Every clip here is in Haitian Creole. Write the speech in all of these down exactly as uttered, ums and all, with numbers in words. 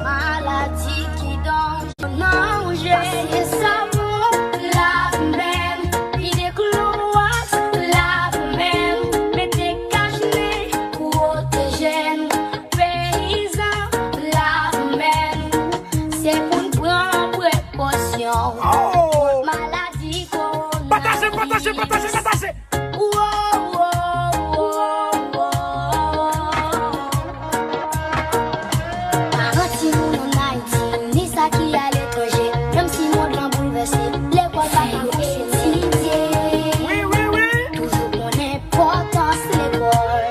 Maladi ki danje nan manje. Pase savon, lave men, vide klowòks, lave men, mete kachnen, pwoteje n. Peyizan, lave men, se pou n pran prekosyon kont maladi kowona. Pataje, pataje, pataje, pataje! Paran timoun ann Ayiti, ni sa ki aletranje, menm si mond lan boulvèse, lekòl pa ka kòmanse etidye. Wi, wi, wi. Toujou konnen enpòtans lekòl.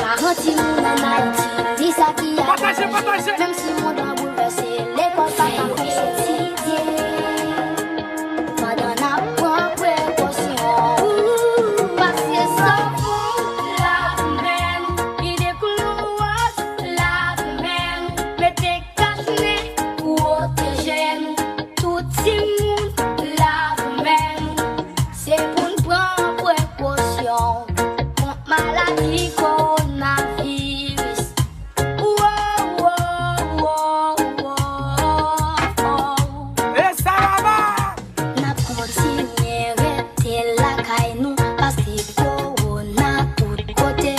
Paran timoun ann Ayiti, ni sa ki aletranje, menm si mond lan boulvèse, lekòl pa ka kòmanse etidye. Pandan n ap pran prekosyon, pase savon, lave men, vide klowòks, lave men, mete kachnen, pwoteje n. Tout timoun, lave men, se pou n pran prekosyon kont maladi kowonaviris. E sa, mama! N ap kontinye rete lakay nou, paske kowona tout kote.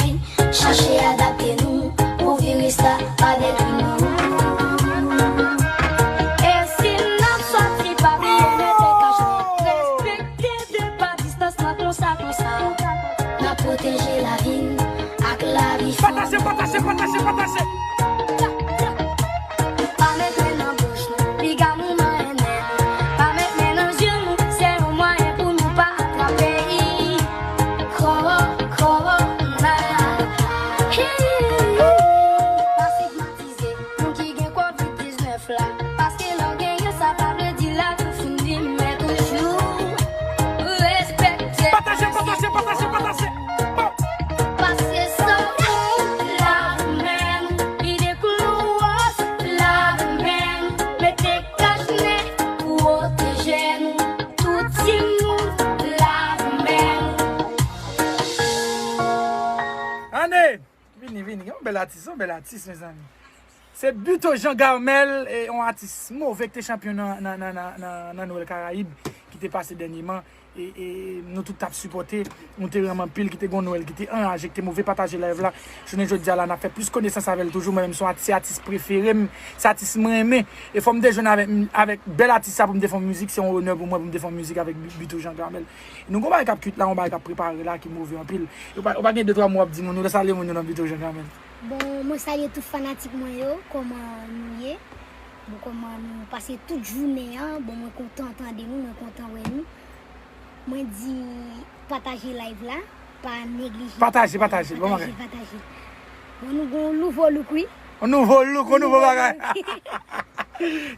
Chache adapte nou pou viris la pa detwi nou. E si n ap sòti, pa bliye mete kachnen, respekte de pa distans lan konsa, konsa. N ap pwoteje lavi n ak lavi fanmi. Pataje, pataje, pataje, pataje. Pa met men nan bouch nou, piga nou manyen nen nou. Pa met men nan zye nou, se yon mwayen pou nou pa atrape kowona. Pa stigmatize moun ki gen kovid diznèf la, paske lè w genyen sa pa vle di lavi w fini, men toujou respekte. Pataje, pataje, pataje, pataje. Pase savon, lave men, vide klowòks, lave men, mete kachnen, pwoteje nou, tout timoun, lave men. Ane! Vini, vini, yon bèl atis, yon bèl atis, mezanmi. Se Buteau Jean Garmel, e, yon atis move ki te chanpyon nan, nan, nan, nan, nan, nan Nwèl Karayib, ki te pase dènyèman. E, e nou tout t ap sipòte, nou te renmen anpil, ki te gon Nwèl, ki te anraje, ki te move, pataje live la. Jounen jodi a la, n ap fè plis konesans avè l toujou. Mwen menm, se yon atis, se atis prefere m, se atis mwen renmen. E fò m te jwenn avèk, avèk bèl atis sa pou m te fè yon mizik, se yon onè pou mwen pou m te fè yon mizik avèk Bi-, Buteau Jean Garmel. Nou gon bagay k ap kwit la, yon bagay k ap prepare la ki move anpil. Ou pa, ou pa gen de twa mo w ap di moun, ou salye moun yo nan Buteau Jean Garmel. Bon, mwen salye tout fanatik mwen yo, kòman nou ye? Bon, kòman nou pase tout jounen an? Bon, mwen kontan tande nou, mwen kontan wè nou. Mwen di pataje live la, pa neglije. Pataje, pataje, bon bagay. Pataje, pataje. Bon, nou gon nouvo look, wi. Yon nouvo look, yon nouvo bagay.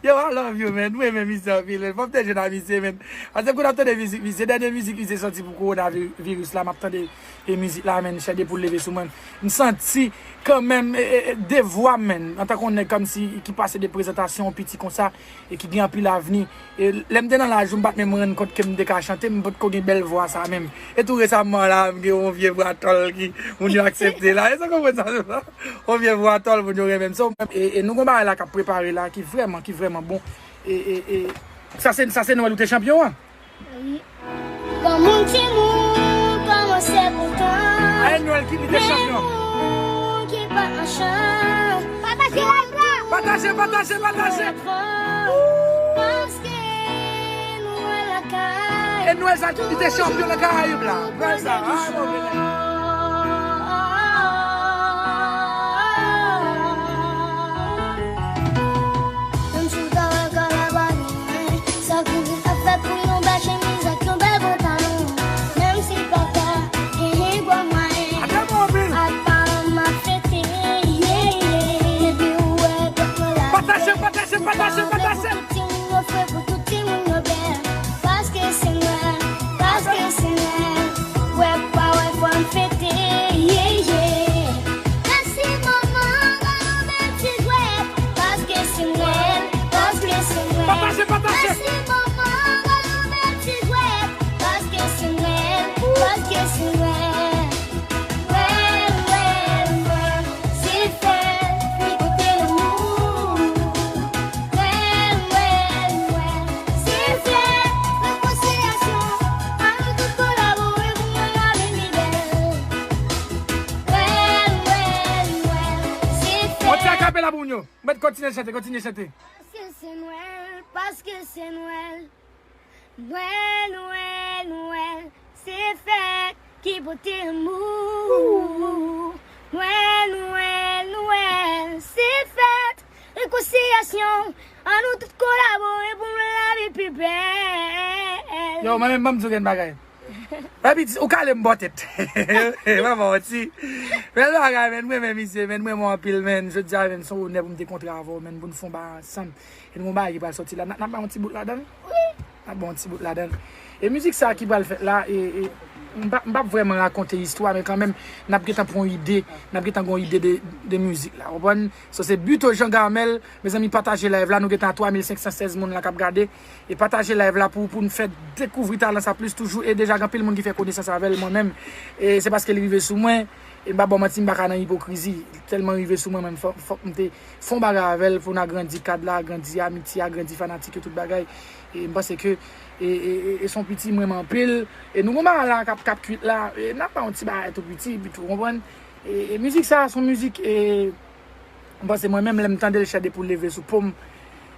Yo, I love you, man. Mwen renmen misye anpil, man. Fò m te jwenn a misye, man. Paske kou n ap tande mizik misye, dènye mizik misye sòti pou kowonaviris la, m ap tande e mizik la, man, chè de poul leve sou mwen. M santi kanmenm, e, e, e, devwa m, man, antanke yon nèg kòmsi ki pase de prezantasyon piti konsa, e ki gen anpil avni. E lè m te nan laj ou, m pa t menm rann kont ke m te ka chante, m potko gen bèl vwa sa menm. E tou resaman la, m gen yon vye vwa tòl ki moun yo aksepte la. Èske w konprann sa? Yon vye vwa tòl, moun yo renmen m. So, e, e nou gon bagay la k ap prepare la, ki vrèman, ki vrèman bon. E, e, e, sa se, sa se Nwèl ou te chanpyon an? Wi. Granmoun, timoun, kòmanse kontan. A Nwèl ki li te chanpyon. Moun ki pa nan chan. Pataje live la. Pataje, pataje, pataje. Paske Nwèl lakay. E Nwèl sa ki li te chanpyon nan Karayib la. Nwèl sa, a, bon, bon. Menm si w ta wè kalabari mwen, sa kouri ap fèt pou yon bèl chemiz ak yon bèl pantalon. Menm si papa genyen gwo mwayen, ak paran m ap fete, yeah, yeah. Depi ou wè pèp mwen la. Pataje, pataje, pataje, pataje. Pou tout timoun yo fre, pou tout timoun yo bèl. Paske se Nwèl, paske se Nwèl. Wè pa wè fò n Moun yo, mwen kontinye chante, kontinye chante. Paske se Nwèl, paske se Nwèl. Nwèl, Nwèl, Nwèl, se fèt ki pote lanmou. Nwèl, Nwèl, Nwèl, se fèt rekonsilyasyon. An nou tout kolabore pou n lavi pi bèl. Yo, mwen menm, ban m di w yon bagay. Epi, ou kale m bò tèt. Mwen ba w ti. Bèl bagay, men, mwen renmen misye, men, mwen renmen w anpil, men. Jodi a, men, se yon onè pou m te kontre avè w, men, pou n fè yon bagay ansanm. E nou gon bagay ki pral sòti la. N ap, n ap bay yon ti bout ladan l. Wi. N ap bay yon ti bout ladan l. E mizik sa ki pral fèt la, e, e, m pa, m p ap vrèman rakonte istwa, men kanmenm, n ap gentan pran yon ide, n ap gentan gen yon ide de, de mizik la. Ou konprann? So, se Buteau Jean Garmel. Mezanmi, pataje live la. Nou gentan a twa mil senk san sèz moun la k ap gade. E pataje live la pou, pou n fè dekouvri talan sa plis toujou. E deja, gen anpil moun ki fè konesans avè l, mwen menm. E se paske li rive sou mwen. E m pa ba w manti, m pa ka nan ipokrizi. Li tèlman rive sou mwen, menm fòk, fòk m te fè yon bagay avè l pou n agrandi kad la, agrandi amitye, agrandi fanatik yo, tout bagay. E m panse ke, e, e, e, e se yon piti m renmen anpil. E nou gon bagay la k ap, k ap kwit la. E n ap ba yon ti bagay tou piti, epi tou, ou konprann? E, e mizik sa, se yon mizik, e, m panse mwen menm, lè m tande l, chè de poul leve sou po m.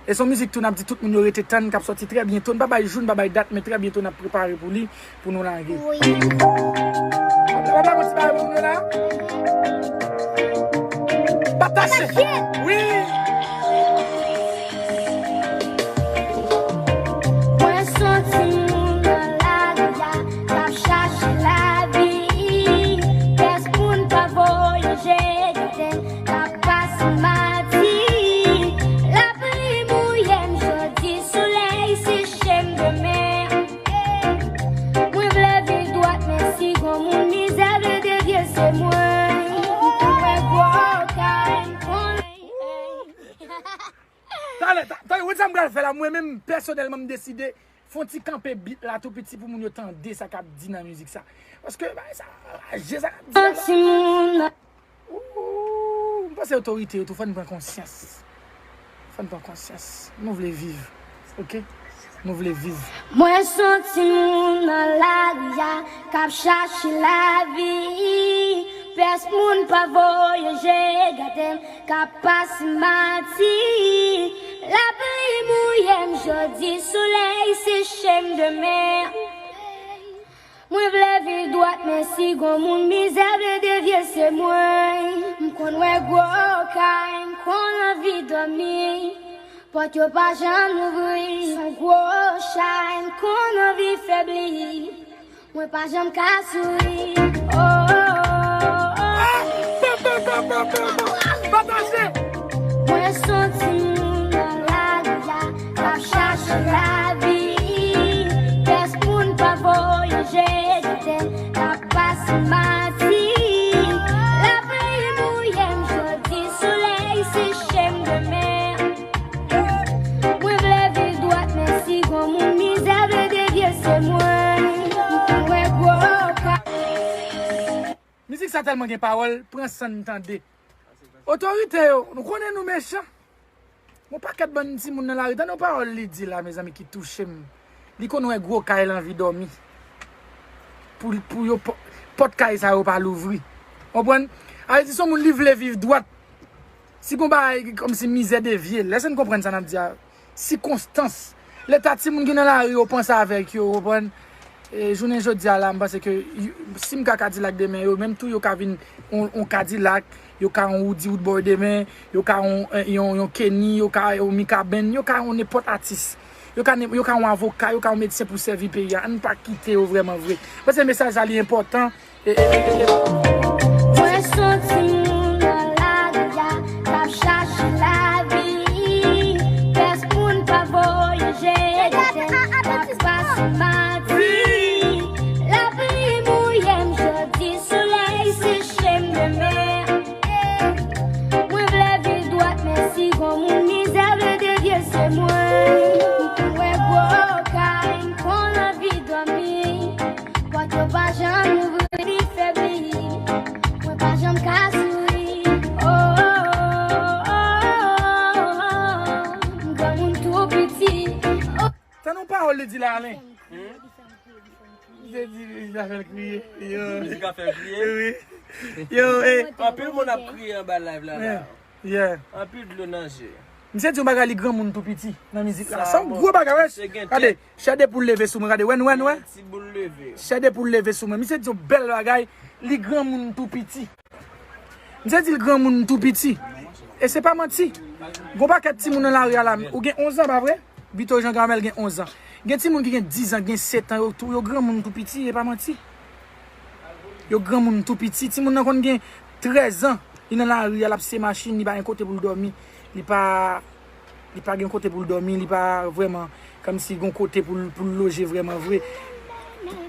E se yon mizik tou, n ap di tout moun yo rete tann, k ap sòti trè byento. N pa bay jou, n pa bay dat, men trè byento n ap prepare pou li, pou nou lage. Wi. Pataje. Wi. Mwen se yon timoun nan lari a, k ap chache lavi. Pyès moun pa voyaje, gade m k ap pase mati. Lapli mouye m jodi, solèy seche m demen. Mwen vle viv dwat, men si gon moun mizè vle devye, se mwen. Mwen gwo kay, m konnen. Talè, ta-, talè, ou wè sa m pral fè la, mwen menm, pèsonèlman, m deside fè yon ti kanpe beat la tou piti pou moun yo tande sa k ap di nan mizik sa. Paske, bagay sa, raje sa k ap di la. Yon timoun. Ooh, m panse otorite yo tou, fò n pran konsyans. Fò n pran konsyans. Nou vle viv. Oke? Nou vle viv. Mwen se yon timoun nan lari a k ap chache lavi. Pyès moun pa voyaje, gade m k ap pase mati. Lapli mouye m jodi, solèy seche m demen. Mwen vle viv dwat, men si gon moun mizè vle devye, se mwen. M konn wè gwo kay, m konn anvi dòmi. Pòt yo pa janm louvri, s on gwo chay, m konn anvi febli. Mwen pa janm ka souri. Oh, oh, oh, oh. Pataje! Mwen se yon timoun nan lari a, k ap chache lavi. Pyès moun pa voyaje, gade m k ap pase mati. Lapli mouye m jodi, solèy seche m demen. Mwen vle viv dwat, men si gon moun mizè vle devye, se mwen. M konn wè gwo ka. Mizik sa tèlman gen pawòl, pran san n tande. Otorite yo, nou konnen nou mechan. Yon pakèt bann timoun nan lari, tande yon pawòl li di la, mezanmi, ki touche m. Li konn wè gwo kay, l anvi dòmi. Pou, pou yo, pò-, pòt kay sa yo pa louvri. Konprann? A vle di, se yon moun li vle viv dwat. Si gon bagay kòmsi mizè devye l, èske n konprann sa n ap di a? Sikonstans. Leta timoun ki nan lari yo panse avèk yo, ou konprann? E, jounen jodi a la, m panse ke y-, si m ka Kadilak demen, yo menm tou yo ka vin on, on Kadilak, yo ka on Woody Woodboy demen, yo ka on, yon, yon Kenny, yo ka on Mikaben, yo ka on nenpòt atis. Yo ka, yo ka on avoka, yo ka on medsen pou sèvi peyi a. Ann pa kite yo vrèman vre. Paske mesaj la li enpòtan. Mwen se yon timoun nan lari a, k ap chache lavi. Pyès moun pa voyaje, gade m k ap pase mati. Lapli mouye m jodi, solèy seche m demen. Mwen vle viv dwat, men si gon moun mizè vle devye, se mwen. M konn wè gwo kay, m konn anvi dòmi. Pòt yo pa janm louvri, li febli. Mwen pa janm ka souri. Oh, oh, oh, oh, oh. M granmoun tou piti. Oh. Tande yon pawòl li di la, Alen. Hmm? Li di, li fè l kriye. Yo. Mizik la fè l kriye? Wi. Yo, e. Anpil moun ap kriye anba live la, la. Yeah. Anpil dlo nan je. Misye di yon bagay li granmoun tou piti nan mizik la. Sa yon gwo bagay, wè. Gade, chè de poul leve sou mwen, gade, wè, wè, wè. Ti boul leve. Chè de poul leve sou mwen. Misye di yon bèl bagay, li granmoun tou piti. Misye di l granmoun tou piti. E se pa manti. Gon pakèt timoun nan lari a la, ou gen onz an, pa vre? Bito Jean Gamel gen onz an. Gen timoun ki gen diz an, gen sèt an, yo tou, yo granmoun tou piti, e pa manti. Yo granmoun tou piti. Timoun nan konn gen trèz an, li nan lari a, l ap siye machin, li pa gen kote pou l dòmi. Li pa, li pa gen kote pou l dòmi, li pa vrèman kòmsi gon kote pou l, pou l loje vrèman vre.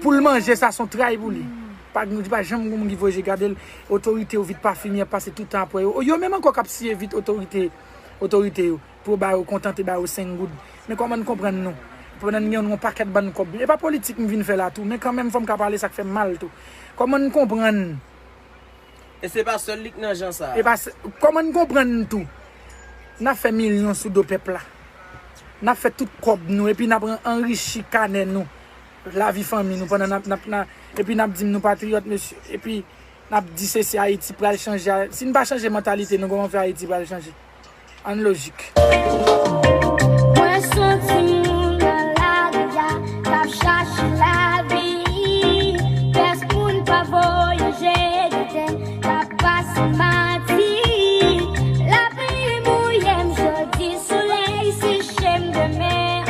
Pou l manje, sa se yon tray pou li. Pa, li pa janm gon moun ki voye je gade l. Otorite yo vit pa fini, ap pase tout tan apre yo. Yo menm ankò k ap siye vit otorite, otorite yo. Pou yo ba yo kontante, ba yo senk goud. Men kòman n konprann nou? Pandan n gen yon pakèt bann kòb. E pa politik m vin fè la tou, men kanmenm fò m ka pale sa k fè m mal tou. Kòman n konprann? E se pa sèl li k nan jan sa. E pa se, kòman n konprann tou? N ap fè milyon sou do pèp la. N ap fè tout kòb nou, epi n ap anrichi kanè nou. Lavi fanmi nou, pandan n ap, n ap, n ap, epi n ap di m nou patriyòt, mesye. Epi n ap di se, se Ayiti pral chanje. Si n pa chanje mantalite nou, kòman fè Ayiti pral chanje? Ann lojik. Mwen se yon timoun nan lari a k ap chache lavi. Pyès moun pa voye je gade, k ap pase mati. Lapli mouye m jodi, solèy seche m demen.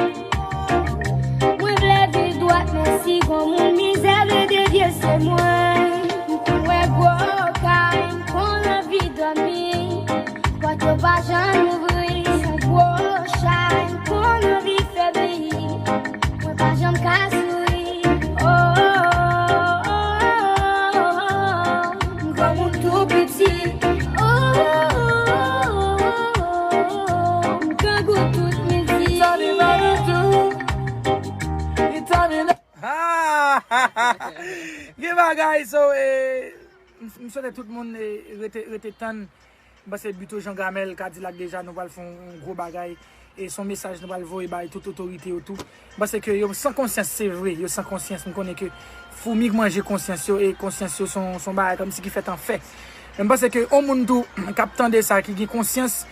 Mwen vle viv dwat, men si gon moun mizè vle devye, se mwen. M konn wè gwo kay, m konn anvi dòmi. Pòt yo pa janm ouvri, yon gwo chay, m konn anvi febli. Mwen pa janm ka souri. Oh, oh, oh, oh, oh, oh. M granmoun tou piti. Oh, oh, oh, oh, oh, oh. M grangou tout midi. Ah! Gen bagay, so, eh, m, m swete tout moun, eh, rete, rete tann. M panse Bito Jean Gamel, Kadilak deja, nou pral fè yon, yon gwo bagay. E se yon mesaj nou pral voye bay tout otorite yo tou. M panse ke yo san konsyans, se vre, yo san konsyans. M konnen ke foumi k manje konsyans yo, e konsyans yo se yon, se yon bagay kòmsi ki fèt an fè. Men m panse ke yon moun tou k ap tande sa, ki gen konsyans,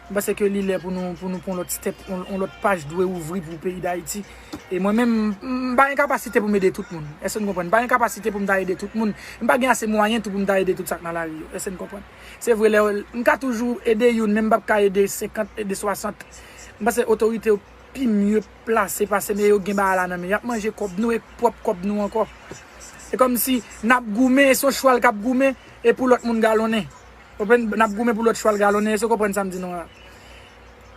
m panse ke li lè pou nou, pou nou pran yon lòt step, yon, yon lòt paj dwe ouvri pou peyi Dayiti. E mwen menm, m pa gen kapasite pou m ede tout moun. Èske nou konprann? M pa gen kapasite pou m ta ede tout moun. M pa gen ase mwayen tou pou m ta ede tout sa k nan lari yo. Èske nou konprann? Se vre, lè m ka toujou ede youn, men m p ap ka ede senkant, ede swasant. M panse otorite yo pi mye plase pase m, e yo gen bagay la nan men. Y ap manje kòb nou e pwòp kòb nou ankò. E kòmsi n ap goumen, e se yon chwal k ap goumen, e pou lòt moun galonnen. Ou konprann? N ap goumen pou lòt chwal galonnen, èske w konprann sa m di nou an la?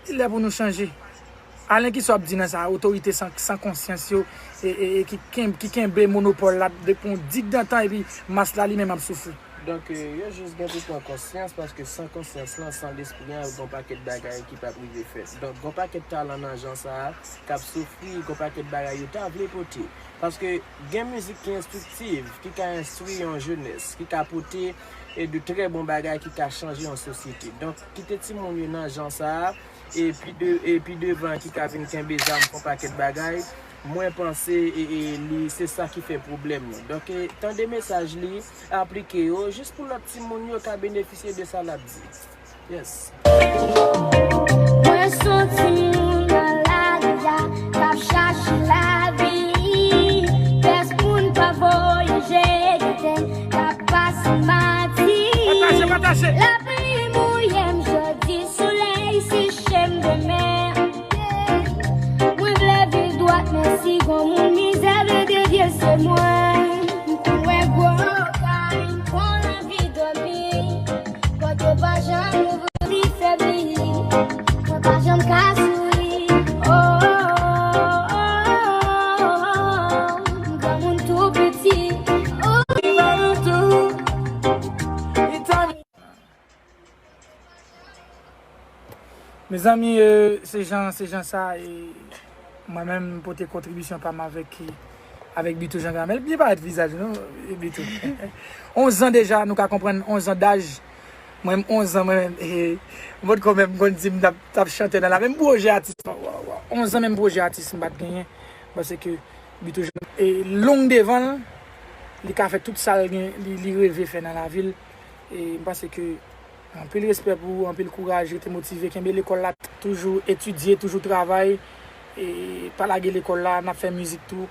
Li lè pou nou chanje. Alen, kisa w ap di nan sa? Otorite san, san konsyans yo, e, e, e ki kenb-, ki kenbe monopòl la depi yon digdantan, epi mas la li menm ap soufri. Donk, eh, yo jis gen pou pran konsyans, paske san konsyans lan, san lespri an, gon pakèt bagay ki p ap rive fèt. Donk, gon pakèt talan nan jan sa a, k ap soufri, gon pakèt bagay yo ta vle pote. Paske gen mizik ki enstriktiv, ki ka enstwi yon jenès, ki ka pote, eh, de trè bon bagay ki ka chanje yon sosyete. Donk, kite timoun yo nan jan sa a, e pi de, e pi devan ki ka vin kenbe zam pou pakèt bagay, mwen panse, e, e, li, se sa ki fè pwoblèm nou. Donk, e, tande mesaj li, aplike yo, jis pou lòt timoun yo ka benefisye de sa l ap di. Yes. Mwen se yon timoun nan lari a k ap chache lavi. Pyès moun pa voye je gade, k ap pase mati. Pataje, pataje. Lapli mouye m jodi, solèy seche m demen. Mwen vle viv dwat, men si gon moun mizè vle devye, se mwen. M konn wè gwo kay, m konn anvi dòmi. Pòt yo pa janm ouvri, febli. Mwen pa janm ka souri. Oh, oh, oh, oh, oh, oh. M granmoun tou piti. Oh. Mezanmi, eh, se jan, se jan sa, e mwen menm m pote kontribisyon pa m avèk, avèk Bito Jean Gamel. Byen parèt vizaj ou non, Bito. Onz an deja, nou ka konprann, onz an daj. Mwen menm onz an, mwen menm, eh, m potko menm konn di m t ap, t ap chante nan la. Menm pwojè atis, onz an menm pwojè atis m pa t genyen. Paske Bito Jean, e long devan l, li ka fè tout sa l gen, li, li reve fè nan lavi l. E m panse ke Anpil respè pou ou, anpil kouraj, rete motive, kenbe lekòl la, toujou etidye, toujou travay, e pa lage lekòl la, n ap fè mizik tou.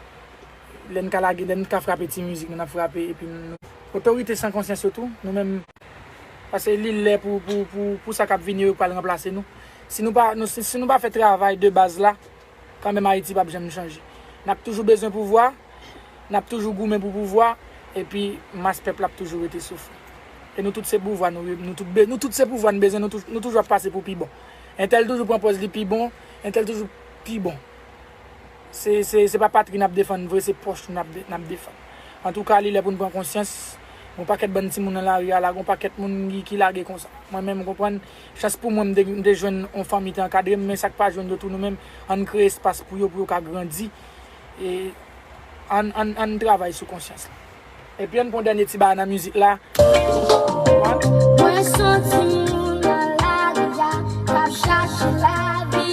Lè n ka lage, lè n ka frape ti mizik, nou n ap frape, epi nou, otorite san konsyans yo tou, nou menm, paske li lè pou, pou, pou, pou sa k ap vini yo pral ranplase nou. Si nou pa, nou, si, si nou pa fè travay de baz la, kanmenm Ayiti p ap janm chanje. N ap toujou bezwen pouvwa, n ap toujou goumen pou pouvwa, epi mas pèp la ap toujou rete soufri. E nou tout se pouvwa, nou, nou tout, be- nou tout se pouvwa, nou bezwen, nou, tou- nou toujou ap pase pou pi bon. Entèl toujou pran pòz li pi bon, entèl toujou pi bon. Se, se, se pa patri n ap defann vre, se pòch nou n ap, de- n ap defann. Antouka, li lè pou n pran konsyans. Gon pakèt bann timoun nan lari a la, gon pakèt moun ki, ki lage konsa. Mwen menm, ou konprann, chans pou mwen, m te, m te jwenn yon fanmi te ankadre m, men sa k pa jwenn yo tou, nou menm, ann kreye espas pou yo, pou yo ka grandi. E ann, ann, ann travay sou konsyans la. Epi ann pran dènye ti bagay nan mizik la. Mwen se yon timoun nan lari a k ap chache lavi.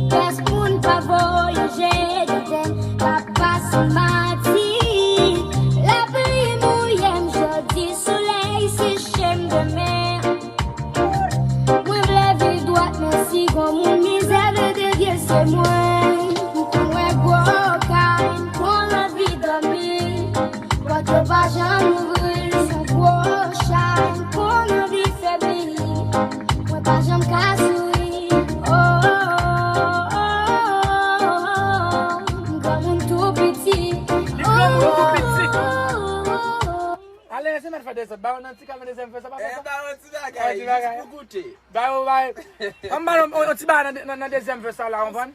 Kès moun pa voye je de tè k ap pase mati. Lapli mouye m jodi, solèy seche m demen. Mwen vle viv dwat, men si gon moun mizè vle devye, se mwen. M konn wè gwo kay, m konn anvi dòmi. Pòt yo pa janm ouvri, se gwo chay, m konn anvi febli. Mwen pa janm ka souri. Oh, oh, oh, oh, oh. M granmoun tou piti. Li granmoun tou piti. Oh, oh, oh, oh. Ale, se mèt fè dezòd. Ba yo nan ti kal nan dezyèm fè sa, pa fè sa. Ba yo ti bagay, jis pou goute. Ba yo, ba yo. An ba yo, yon ti bagay nan, nan, nan dezyèm fè sa la, ou konprann?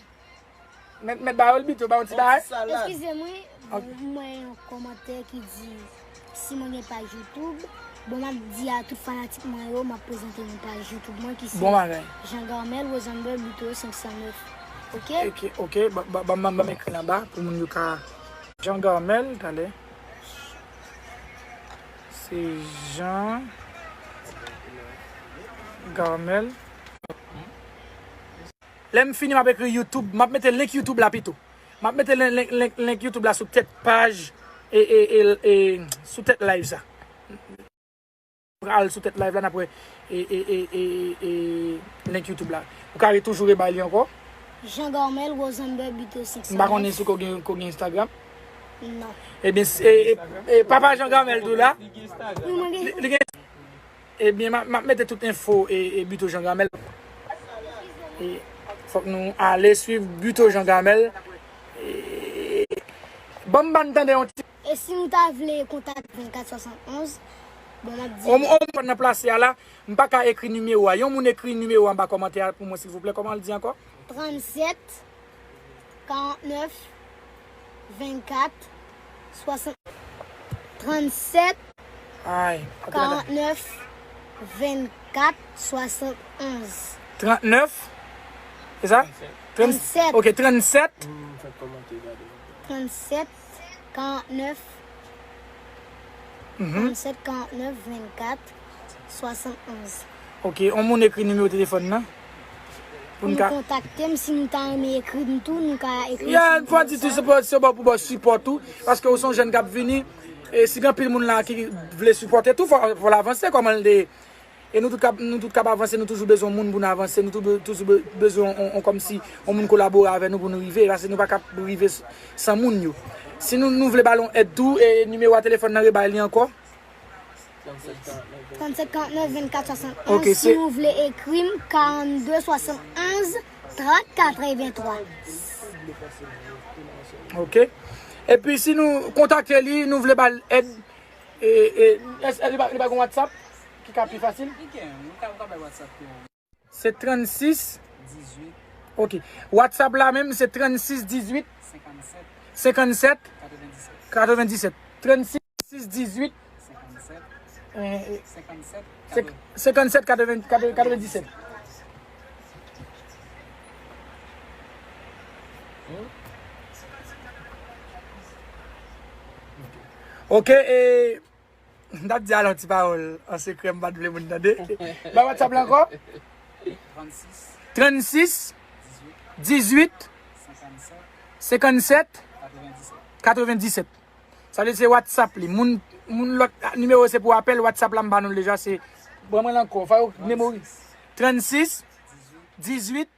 Mèt, mèt ba yo l bito, ba yo ti bagay. Eskize mwen, bon, m wè yon kòmantè ki di si mwen gen paj YouTube. Bon, m ap di a tout fanatik mwen yo, m ap prezante yon paj YouTube mwen ki se Jean Garmel Rosenberg Buteau senk san nèf. Oke? Oke, oke, ban, ban, ban, ban m ekri l anba pou moun yo ka. Jean Garmel, talè. Se Jean Garmel. Lè m fini, m ap ekri YouTube. M ap mete link YouTube la pito. M ap mete link, link, link, link YouTube la sou tèt paj e, e, e, e sou tèt live sa. Al sou tèt live la, n ap wè e, e, e, e, e link YouTube la. Ou ka re- toujou rebay li ankò. Jean Garmel Rosenberg Buteau senk san nèf. M pa konnen si ko gen, ko gen Instagram. Non. Ebyen, s- e, e, e, papa Jean Garmel tou la. Wi, mwen gen. Li, li gen Ebyen, m ap, m ap mete tout enfo e, e Buteau Jean Garmel. E fòk nou ale swiv Buteau Jean Garmel. E, ban m, ban m tande yon ti. E si nou ta vle kontak vennkat swasannonz, bon, m ap di. On, on, nan plase a la, m pa ka ekri nimewo a. Yon moun ekri nimewo a anba kòmantè a pou mwen, silvouplè. Kòman l di ankò? Trannsèt, karantnèf, vennkat, swasant, trannsèt, karantnèf, vennkat, swasannonz. Trannèf? Se sa? Trannsèt. Ok, trannsèt. Trannsèt, karantnèf, trannsèt, karantnèf, vennkat, swasannonz. Ok, on moun ekri nimewo telefòn nan. Pou nou kontakte m, si nou ta renmen ekri m tou, nou ka ekri m sou nimewo sa. Ya, fò di tou, se pou, se pou, pou sipò tou, paske ou se yon jèn k ap vini, e si gen anpil moun la ki vle sipòte tou, fò, fò l avanse kòman l te. E nou tout k ap, nou tout k ap avanse, nou toujou bezwen moun pou n avanse, nou tou be- toujou be- bezwen on, on, kòmsi, on moun kolabore avè nou pou nou rive, paske nou pa ka rive s- san moun yo. Si nou, nou vle ba l on èd tou, e nimewo a telefòn nan, rebay li ankò. Trannsèt karantnèf vennkat swasannonz. Ok, si nou vle ekri m, karannde swasannonz trant katrevenntwa. Ok. Epi si nou kontakte li, nou vle ba l èd, e, e, èske li pa, li pa gen WhatsApp ki ka pi fasil? Li gen, ou ka, ou ka bay WhatsApp yo. Se trannsis. Dizwit. Ok. WhatsApp la menm, se trannsis dizwit. Senkannsèt. Senkannsèt. Katrevendisèt. Katrevendisèt. Trannsis dizwit. Senkannsèt. Eh, eh. Senkannsèt. Senk- senkannsèt, katreven- katrevendisèt. Ok, e M t ap di al yon ti pawòl an sekrè, m pa t vle moun tande. Bay WhatsApp la ankò. Trannsis. Trannsis. Dizwit. Dizwit. Senkannsèt. Senkannsèt. Katrevendisèt. Katrevendisèt. Sa vle di se WhatsApp li. Moun, moun lòt nimewo se pou apèl, WhatsApp la m ba nou l deja, se Ban mwen l ankò. Fò yo memori. Trannsis, dizuit,